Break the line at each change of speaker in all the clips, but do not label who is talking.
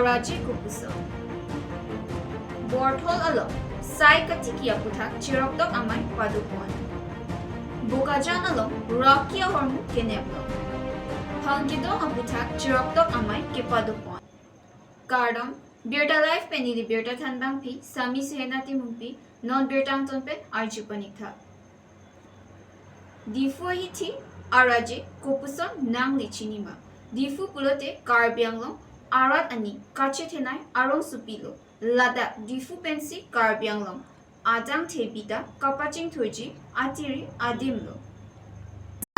Araje Kopuso. Borthol along Sai Katikia Puthak Chiroktok Amai Padupon. Bokajan along Rakia Hormu Keneblo. Hangkidong Aputhak Chiroktok Amai Kepadupon. Kardom Birta Life Penili Birta Thanbang Pi Sami Sehenati Mungpi Non Birtang Tonpe Arjupanikha. Difu Hiti Araje Kopuson Nangli Chinima. Difu Pulote Karbianglong Arat Ani Kachethenai Arong Supilo Lada Difu Pensi Karbianglong Adang Thebita Kapaching Thoji Atiri Adimlo.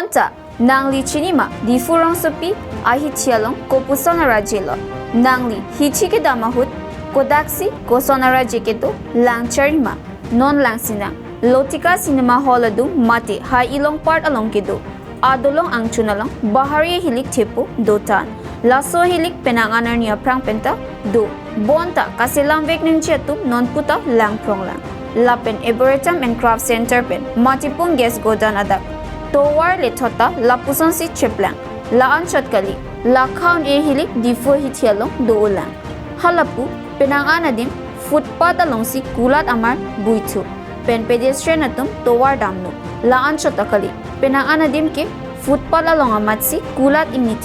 Anta Nangli Chinima Difu Rong Supi Ahitialong Kopuson Arajelo Nangli Hichike Damahut Kodaksi Kosonara Jeketo Langcharima Non Langsina Lotika Cinema Hall adu Mate Hai Ilong Part along Kedo Adolong Angchunalong Bahari Hilik Thepo Dotan Laso Hilik Penanganar Nia Prang Penta Do Bonta Kasilam Vek Ningchetu Non Puta Lang Pronglang Lapen Arboretum and Craft Center Pen Matipung Gas Godan Adak Towar Lethota Lapuson Si Cheplang Laan Chatkali Lakhaun E Hilik Difo Hithialong Doolang Halapu Penangan Adim Footpath along Si Kulat Amar Buithu Pen pedestrian atum towar damno laan chotakali penang anadim ke footpath along amatsi kulat ingni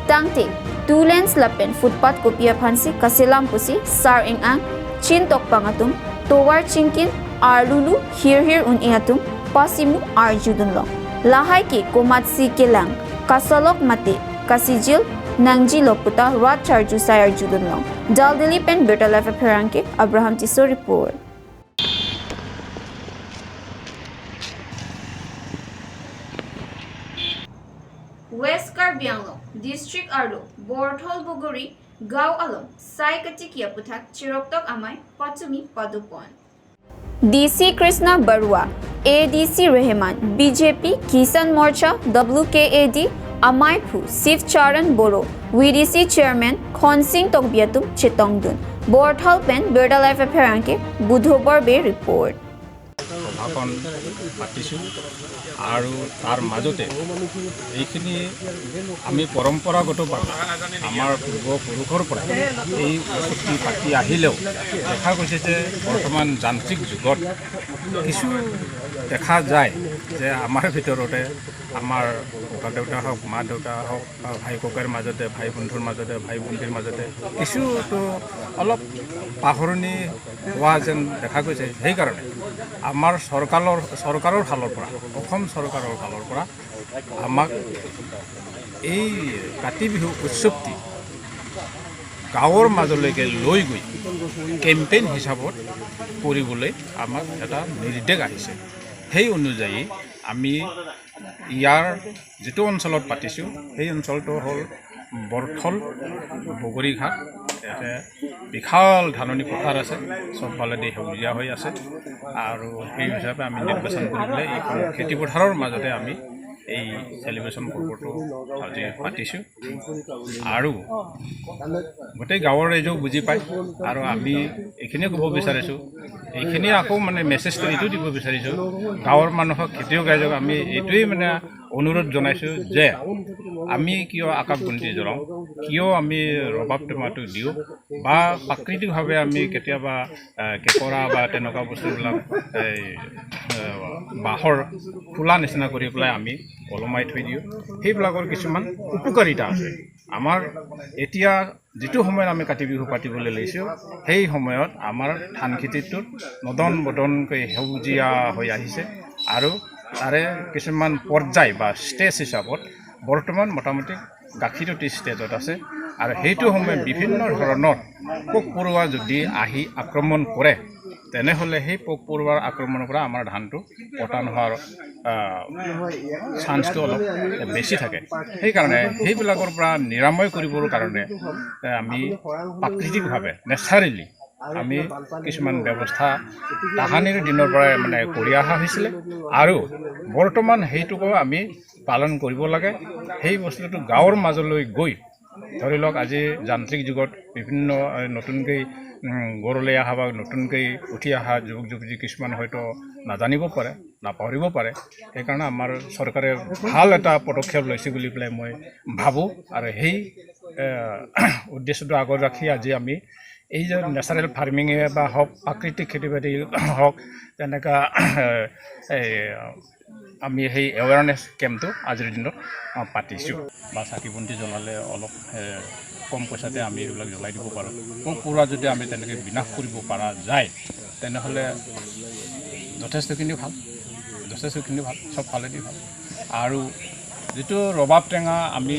tangte two lanes lapen footpath kopia phansi kasilam pusi sar ing ang chin tok pangatum towar chingkin arlulu hir hir un ingatum pasimu arjudun long lahai ke komatsi kelang kasalok mate kasijil nangji loputa rat charju sayar judun long Daldili pen Better Life Pherangke Abraham Tiso report. West Karbi Anglong District Arlo Borthol Bogori Gao Along Sai Katikia Puthak Chiroktok Amai Pachumi Padupon. DC Krishna Barua, ADC Rehman, BJP Kisan Morcha, WKAD Amaiphu, Shiv Charan Boro, VDC Chairman Khonsing Tokbiatum Chetongdun, Borthol Pen Birda Life Pherangke Budhobor Bay report.
সভাখন পাতিছোঁ আৰু তাৰ মাজতে এইখিনি আমি পৰম্পৰাগতভাৱে আমাৰ পূৰ্বপুৰুষৰ পৰা এই উৎসৱটি পাতি আহিলেও দেখা গৈছে যে বৰ্তমান যান্ত্ৰিক যুগত কিছু দেখা যায় যে আমাৰ ভিতৰতে আমাৰ ককা দেউতা হওক, মা দেউতা হওক, বা ভাই ককাইৰ মাজতে, ভাই বন্ধুৰ মাজতে, ভাই ভণ্টিৰ মাজতে কিছুতো অলপ পাহৰণি হোৱা যেন দেখা গৈছে। সেইকাৰণে আমাৰ চৰকাৰৰ ফালৰ পৰা, অসম চৰকাৰৰ ফালৰ পৰা আমাক এই কাতি বিহু উৎসৱটি গাঁৱৰ মাজলৈকে লৈ গৈ কেম্পেইন হিচাপত কৰিবলৈ আমাক এটা নিৰ্দেশ আহিছে। সেই অনুযায়ী আমি ইয়াৰ যিটো অঞ্চলত পাতিছোঁ সেই অঞ্চলটো হ'ল বৰথল বগৰীঘাট। ইয়াতে বিশাল ধাননি পথাৰ আছে, চবফালেদি সেউজীয়া হৈ আছে আৰু সেই হিচাপে আমি নিৰ্বাচন কৰি পেলাই এইখন খেতিপথাৰৰ মাজতে আমি এই চেলিব্ৰেশ্যন পৰ্বটো আজি পাতিছোঁ আৰু গোটেই গাঁৱৰ ৰাইজেও বুজি পায়। আৰু আমি এইখিনিয়ে ক'ব বিচাৰিছোঁ, এইখিনিয়ে আকৌ মানে মেছেজটো এইটো দিব বিচাৰিছোঁ গাঁৱৰ মানুহক, খেতিয়ক ৰাইজক আমি এইটোৱেই মানে অনুৰোধ জনাইছোঁ যে আমি কিয় আকাশ বন্তি জ্বলাওঁ, কিয় আমি ৰবাব টেমাটো দিওঁ বা প্ৰাকৃতিকভাৱে আমি কেতিয়াবা কেঁকোৰা বা তেনেকুৱা বস্তুবিলাক এই বাঁহৰ খোলা নিচিনা কৰি পেলাই আমি ওলমাই থৈ দিওঁ, সেইবিলাকৰ কিছুমান উপকাৰিতা আছে। আমাৰ এতিয়া যিটো সময়ত আমি কাতি বিহু পাতিবলৈ লৈছোঁ সেই সময়ত আমাৰ ধান খেতিটোত নদন বদনকৈ সেউজীয়া হৈ আহিছে আৰু তাৰে কিছুমান পৰ্যায় বা ষ্টেজ হিচাপত বৰ্তমান মোটামুটি গাখীৰতী ষ্টেজত আছে। আৰু সেইটো সময়ত বিভিন্ন ধৰণৰ পোক পৰুৱা যদি আহি আক্ৰমণ কৰে তেনেহ'লে সেই পোক পৰুৱাৰ আক্ৰমণৰ পৰা আমাৰ ধানটো পতান হোৱাৰ চান্সটো অলপ বেছি থাকে। সেইকাৰণে সেইবিলাকৰ পৰা নিৰাময় কৰিবৰ কাৰণে আমি প্ৰাকৃতিকভাৱে নেচাৰেলি আমি কিছুমান ব্যৱস্থা তাহানিৰ দিনৰ পৰাই মানে কৰি অহা হৈছিলে আৰু বৰ্তমান সেইটোকো আমি পালন কৰিব লাগে। সেই বস্তুটো গাঁৱৰ মাজলৈ গৈ ধৰি লওক আজি যান্ত্ৰিক যুগত বিভিন্ন নতুনকৈ গঢ়লৈ অহা বা নতুনকৈ উঠি অহা যুৱক যুৱতী কিছুমান হয়তো নাজানিব পাৰে, নাপাহৰিব পাৰে। সেইকাৰণে আমাৰ চৰকাৰে ভাল এটা পদক্ষেপ লৈছে বুলি পেলাই মই ভাবোঁ। আৰু সেই উদ্দেশ্যটো আগত ৰাখি আজি আমি এই যে নেচাৰেল ফাৰ্মিঙে বা হওক, প্ৰাকৃতিক খেতি বাতি হওক, তেনেকুৱা এই আমি সেই এৱেৰনেছ কেম্পটো আজিৰ দিনত পাতিছোঁ। বা চাকি বন্তি জ্বলালে অলপ কম পইচাতে আমি এইবিলাক জ্বলাই দিব পাৰোঁ। পোক পৰুৱা যদি আমি তেনেকৈ বিনাশ কৰিব পৰা যায়, তেনেহ'লে যথেষ্টখিনি ভাল, যথেষ্টখিনি ভাল, চব ফালেদি ভাল। আৰু যিটো ৰবাব টেঙা আমি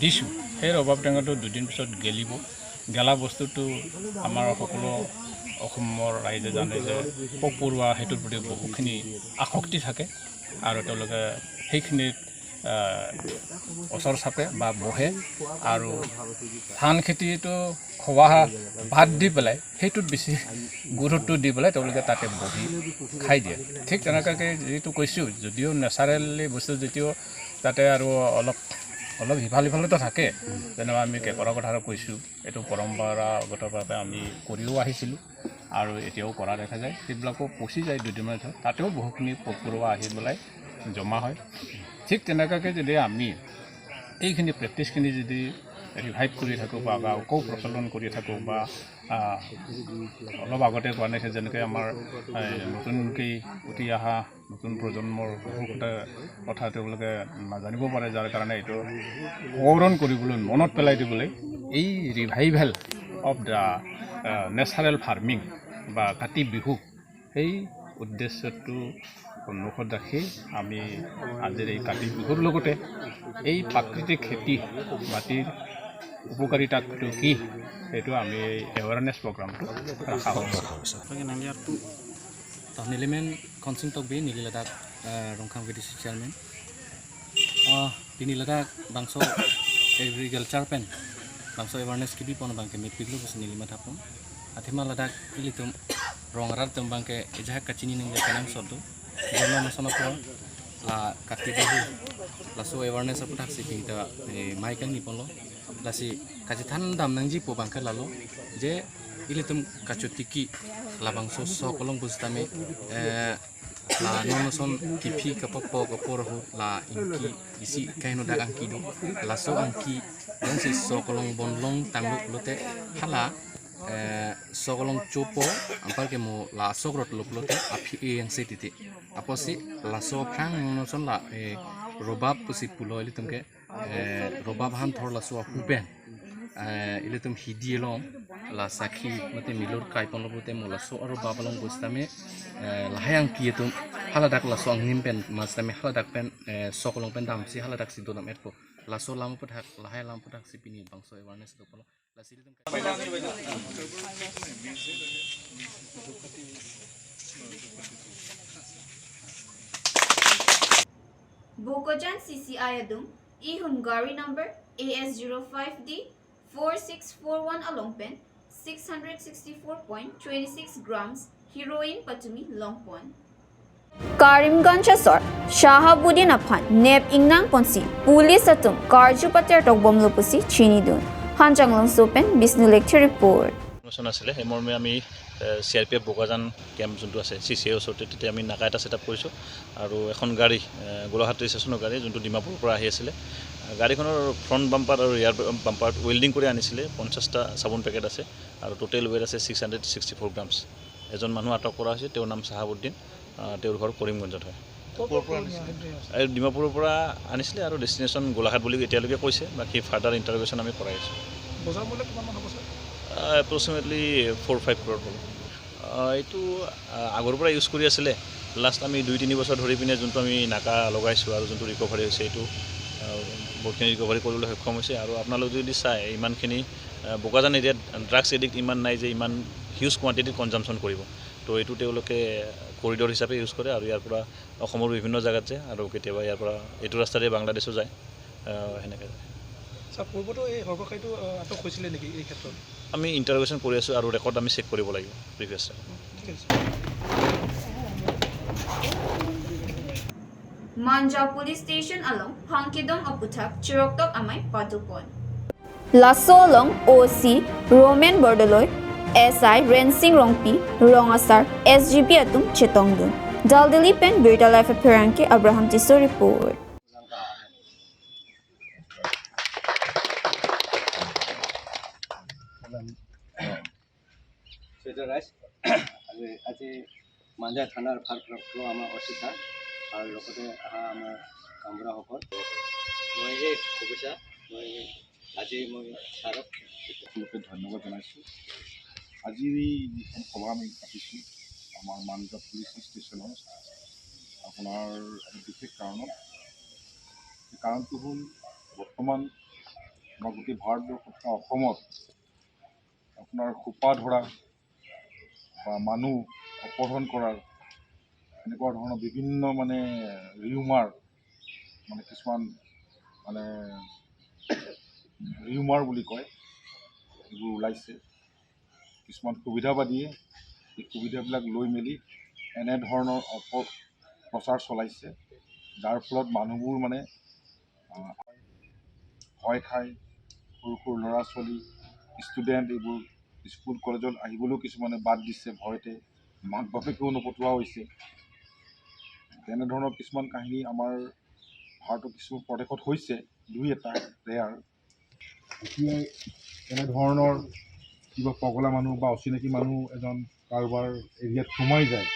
দিছোঁ, সেই ৰবাব টেঙাটো দুদিন পিছত গেলিব। গেলা বস্তুটো আমাৰ সকলো অসমৰ ৰাইজে জানে যে পোক পৰুৱা সেইটোৰ প্ৰতি বহুখিনি আসক্তি থাকে আৰু তেওঁলোকে সেইখিনিত ওচৰ চাপে বা বহে আৰু ধান খেতিটো খোৱা বাদ দি পেলাই সেইটোত বেছি গুৰুত্ব দি পেলাই তেওঁলোকে তাতে বহি খাই দিয়ে। ঠিক তেনেকুৱাকৈ যিটো কৈছোঁ, যদিও নেচাৰেলি বস্তু যদিও তাতে আৰু অলপ অলপ সিফাল সিফালেতো থাকে। যেনেবা আমি কেঁকোৰা কথা কৈছোঁ, এইটো পৰম্পৰাগতভাৱে আমি কৰিও আহিছিলোঁ আৰু এতিয়াও কৰা দেখা যায়। সেইবিলাকো পচি যায় দুদিনমান পিছত, তাতেও বহুখিনি পোক পৰুৱা আহি পেলাই জমা হয়। ঠিক তেনেকুৱাকৈ যদি আমি এইখিনি প্ৰেক্টিচখিনি যদি ৰিভাইভ কৰি থাকোঁ বা আকৌ প্ৰচলন কৰি থাকোঁ, বা অলপ আগতে কোৱা নাছিল যেনেকৈ আমাৰ নতুনকৈ উঠি অহা নতুন প্ৰজন্মৰ বহু কথা তেওঁলোকে নাজানিব পাৰে, যাৰ কাৰণে এইটো সোঁৱৰণ কৰিবলৈ, মনত পেলাই দিবলৈ এই revival of the natural farming বা কাতি বিহু, সেই উদ্দেশ্যটো সন্মুখত ৰাখি আমি আজিৰ এই কাতি বিহুৰ লগতে এই প্ৰাকৃতিক খেতি বাতিৰ উপকাৰিতাটো কি, সেইটো আমি এই এৱেৰনেছ প্ৰগ্ৰামটো ৰখা হৈছে।
Nilemen Konsing Tokbi Nili Ladakh Rongkhang VDC chairman Nili Ladakh bangso agriculture pen bangso awareness kibi pon bangke mit piglo bus Nilima thapon athima Ladakh ilitum rongrar tum bangke ejah kachini ning kanam sodo jona masona por la Kati Bihu la so awareness apu thaksi pingta maikang nipolo lasi kacithan dam nangji po bangke lalo je ilitum kachutiki labangso sokolong bustame la nonoson kipi kapok kapor ho la inki isi kaino dak angki do la so angki dong si sokolong bonlong tangluk lote hala sokolong chopo ampar ke mo la sokrot lok lote api yang se titi aposi la so phang nonoson la robab pusi pulo ilitum ke robab han thor la so apuben ilitum hidielong la sakhi mate milur kaipon lobote mo la so aro babalong bustame lahayang kietum haladak la so angnim pen mastame haladak pen sokolong pen damsi haladak sidonam etpo la so lam puthak lahay lam puthak sipini bangso awareness dopolo la silitum
Bokajan CCI adum ihun gari number AS05D 4641 along pen 664.26 grams heroin patumi longpon. Karimganj sor Shahabuddin Afan nep ingnang ponsi police atum karju pater tok bomlopusi chinidun Hanjanglong sopen Bishnu lecture report.
আছিলে সেই মৰ্মে আমি C R P F Bokajan camp যোনটো আছে C C এ ওচৰতে, তেতিয়া আমি নাকা এটা ছেট আপ কৰিছোঁ আৰু এখন গাড়ী গোলাঘাট ষ্টেচনৰ গাড়ী যোনটো ডিমাপুৰৰ পৰা আহি আছিলে, গাড়ীখনৰ ফ্ৰণ্ট বাম্পাৰ আৰু ৰিয়াৰ বাম্পাৰত ৱেল্ডিং কৰি আনিছিলে। 50টা চাবোন পেকেট আছে আৰু টোটেল ৱেইট আছে 664 গ্ৰামছ। এজন মানুহ আটক কৰা হৈছে, তেওঁৰ নাম চাহাবুদ্দিন, তেওঁৰ ঘৰ কৰিমগঞ্জত হয়। ডিমাপুৰৰ পৰা আনিছিলে আৰু ডেষ্টিনেশ্যন গোলাঘাট বুলি এতিয়ালৈকে কৈছে, বাকী ফাৰ্ডাৰ ইণ্টাৰভিউশ্যন আমি কৰাই আছোঁ। এপ্ৰক্সিমেটলি 4-5 ক্ৰ'ৰ হ'ব। এইটো আগৰ পৰা ইউজ কৰি আছিলে। লাষ্ট আমি 2-3 বছৰ ধৰি পিনে যোনটো আমি নাকা লগাইছোঁ আৰু যোনটো ৰিকভাৰী হৈছে, এইটো বহুতখিনি ৰিকভাৰী কৰিবলৈ সক্ষম হৈছে। আৰু আপোনালোকে যদি চায়, ইমানখিনি বোকাজান এৰিয়াত ড্ৰাগছ এডিক্ট ইমান নাই যে ইমান হিউজ কোৱাণ্টিটিত কনজামশ্যন কৰিব। তো এইটো তেওঁলোকে কৰিডৰ হিচাপে ইউজ কৰে আৰু ইয়াৰ পৰা অসমৰ বিভিন্ন জেগাত যায় আৰু কেতিয়াবা ইয়াৰ পৰা এইটো ৰাস্তাৰে বাংলাদেশো যায়, সেনেকৈ যায়। আমি ইণ্টাৰগেশ্যন কৰি আছোঁ আৰু ৰেকৰ্ড আমি চেক কৰিব লাগিব previous.
Manja Police Station along Phangkidong Aputhak Chiroktok Amai Padupon. Lasolong OC Romen Bordoloi, SI Rensing Rongpi, Rongasar, SGB Atum Chetongdun. Daldali Pen Birta Life Appearanke Abraham Tiso report.
আজি মাঞ্জা থানাৰ ভাৰপ্ৰাপ্ত আমাৰ অ' C sir আৰু লগতে অহা আমাৰ গাঁওবুঢ়াসকল, মই এই শুভেচ্ছা মই আজি মই ছাৰক
সকলোকে ধন্যবাদ জনাইছোঁ। আজিৰ এই যিখন সভা আমি পাতিছোঁ আমাৰ মাঞ্জা পুলিচ ষ্টেচনৰ আপোনাৰ এটা বিশেষ কাৰণত, সেই কাৰণটো হ'ল বৰ্তমান আমাৰ গোটেই ভাৰতবৰ্ষত তথা অসমত আপোনাৰ সোপা ধৰা বা মানুহ অপহৰণ কৰাৰ এনেকুৱা ধৰণৰ বিভিন্ন মানে ৰিউমাৰ, মানে কিছুমান মানে ৰিউমাৰ বুলি কয়, এইবোৰ ওলাইছে। কিছুমান সুবিধাবাদীয়ে এই সুবিধাবিলাক লৈ মেলি এনেধৰণৰ অপপ্ৰচাৰ চলাইছে, যাৰ ফলত মানুহবোৰ মানে ভয় খায়। সৰু সৰু ল'ৰা ছোৱালী, ষ্টুডেণ্ট, এইবোৰ স্কুল কলেজত আহিবলৈও কিছুমানে বাদ দিছে ভয়তে, মাক বাপেকেও নপঠোৱা হৈছে। তেনেধৰণৰ কিছুমান কাহিনী আমাৰ ভাৰতৰ কিছুমান প্ৰদেশত হৈছে, দুই এটা ৰেয়াৰ। এতিয়াই এনেধৰণৰ কিবা পগলা মানুহ বা অচিনাকি মানুহ এজন কাৰোবাৰ এৰিয়াত সোমাই যায়,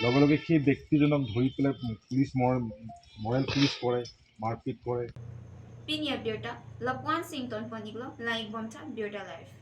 লগে লগে সেই ব্যক্তিজনক ধৰি পেলাই পুলিচ মৰেল পুলিচ কৰে, মাৰপিট কৰে।
Pinia Birta, Lapwan Singh Tonponiglo, Laik Bomta, Birta Life.